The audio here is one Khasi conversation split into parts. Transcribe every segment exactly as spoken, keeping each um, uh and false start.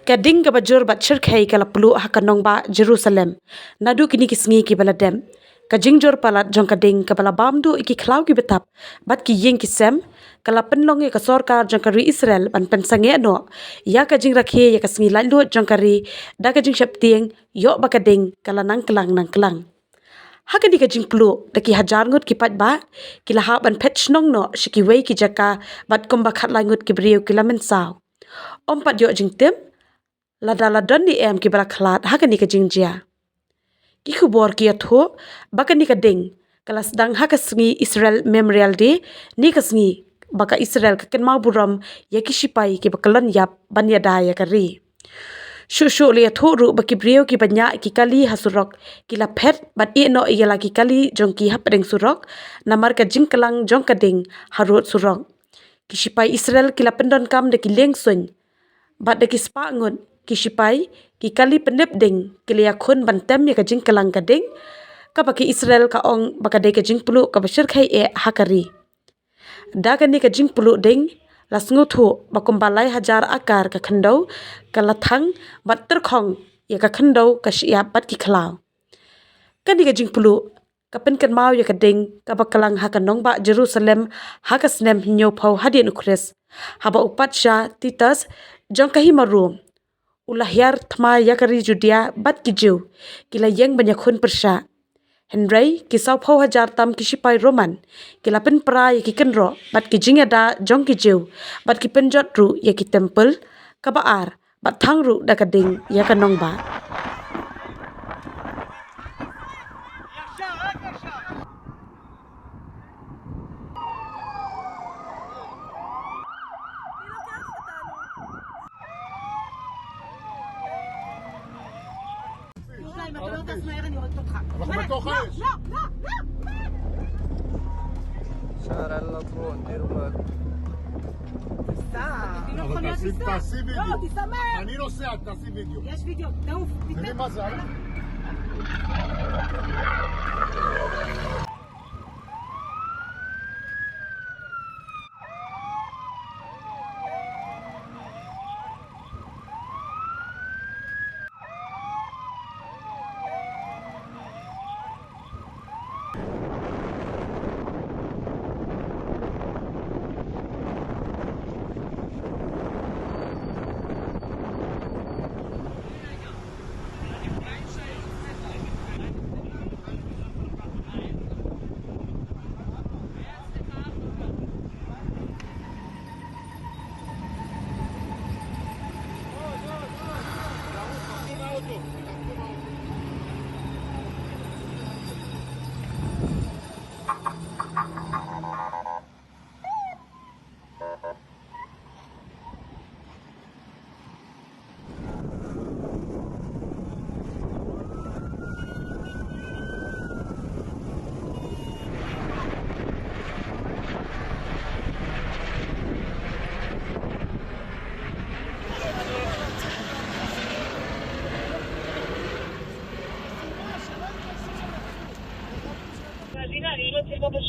Ka ding kaba jur bad shyrkhei ka la pluh ha ka nongbah Jerusalem naduh kine ki sngi kiba la dep. Ka jingjur palat jong ka ding kaba la bam duh ïa ki khlaw kiba thap bad ki ïing ki sem ka la pynlong ïa ka sorkar jong ka ri Israel ban pynsangeh noh ïa ka jingrakhe ïa ka sngi laitluid jong ka ri da ka jingsheptieng ïoh ba ka ding ka la nang klang nang klang. Ha kane ka jingpluh da ki hajar ngut ki paidbah ki la hap ban phet shnong noh sha kiwei ki jaka bad kumba khatlai ngut ki briew ki la mynsaw. Ym pat ïoh jingtip lada la don ne em kiba la khlad ha kane ka jingjia. Ki khubor ki ïathuh ba kane ka ding ka la sdang ha ka sngi Israel Memorial Day, ne ka sngi ba ka Israel ka kynmaw burom ïa ki shipai kiba kyllon ïap ban ïada ïa ka ri. Shuh shuh la ïathuh ruh ba ki briew kiba ñiah ki kali ha surok ki la phet bad ïeh noh ïa la ki kali jong ki hapdeng surok namar ka jingklang jong ka ding harud surok. Ki shipai Israel ki la pyndonkam da ki lieng suiñ bad da ki spah ngut ki shipai, ki kali pyndep ding ki la ïakhun ban tem ïa ka jingklang ka ding kaba ki Israel ka ong ba ka dei ka jingpluh kaba shyrkhei eh ha ka ri. Da kane ka jingpluh ding la sngewthuh ba kumba lai hajar akar ka khyndew ka la thang bad tyrkhong ïa ka khyndew, ka shyiap bad ki khlaw. Kane ka jingpluh ka pynkynmaw ïa ka ding kaba klang ha ka nongbah Jerusalem ha ka snem hynñiewphew hadien u Khrist, haba u patsha Titus jong ka hima Rom u la hiar thma ïa ka ri Judia bad ki Jiw ki la ïeng ban ïakhun pyrshah. Hynrei ki sawphew hajar tam ki shipai Roman ki la pynpra ïa ki kynroh bad ki jingïada jong ki Jiw bad ki pynjot ruh ïa ki templ kaba ar bad thang ruh da ka ding ïa ka nongbah. יהודה, אם אתה לא טס מהר, אני הורגת אותך. אנחנו בתוך האש. לא, לא, לא, לא! שער הלטרון, דיר באלק. תיסע. אבל תעשי, תעשי וידאו. לא, תיסע מהר! אני נוסע, תעשי וידאו. יש וידאו, תעוף, תתן. תראי מה זה, אה? Imagina, yo no tengo dos.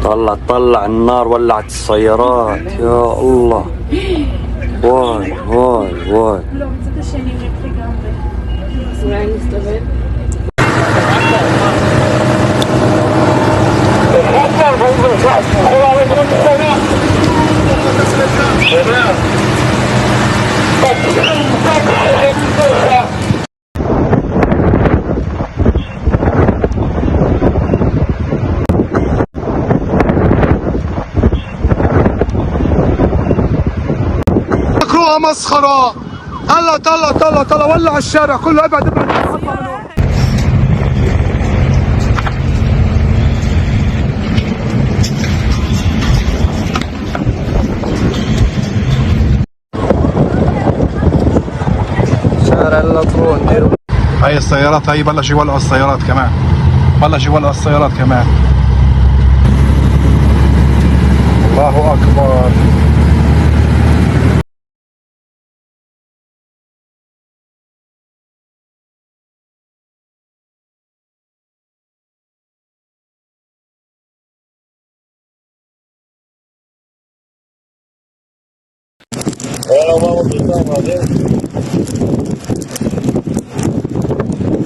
طلع، طلع النار، ولعت السيارات. يا الله. واي، واي، واي. We're in the stomach. مكروه مسخرة. طلع، طلع، طلع، طلع، ولع الشارع كله، ابعد، ابعد. شارع اللطرون، ديروا. هاي السيارات، هاي بلش يولعوا السيارات كمان. بلش يولعوا السيارات كمان. الله أكبر.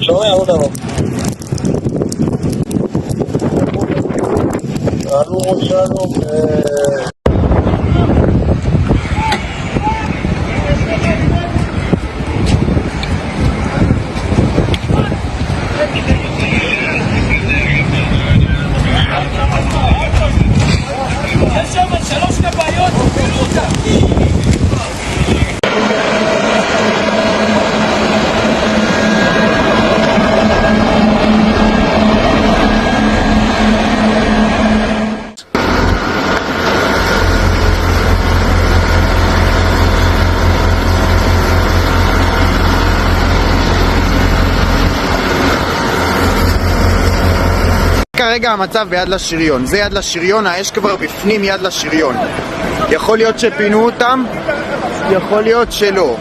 שומע, עוד דבר. שלום, שלום, אה, כרגע המצב ביד לשריון, זה יד לשריון, האש כבר בפנים יד לשריון. יכול להיות שפינו אותם, יכול להיות שלא.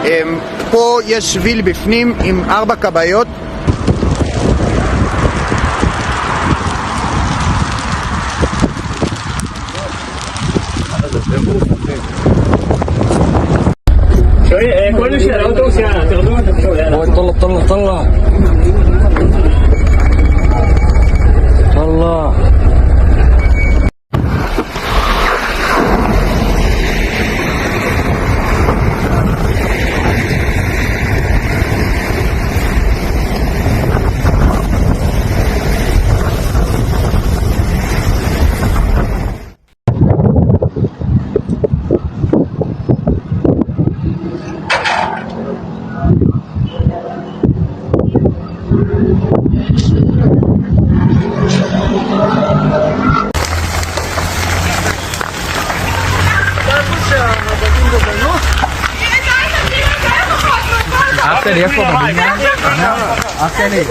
אמ, פה יש שביל בפנים עם ארבע כבאיות. شوي، إيه، كل شيء، الأوتوبوس يا، تاخذوه، تاخذوه، يلا. طلع، طلع، طلع. طلع. אח שלי, איפה בבניין? אח שלי.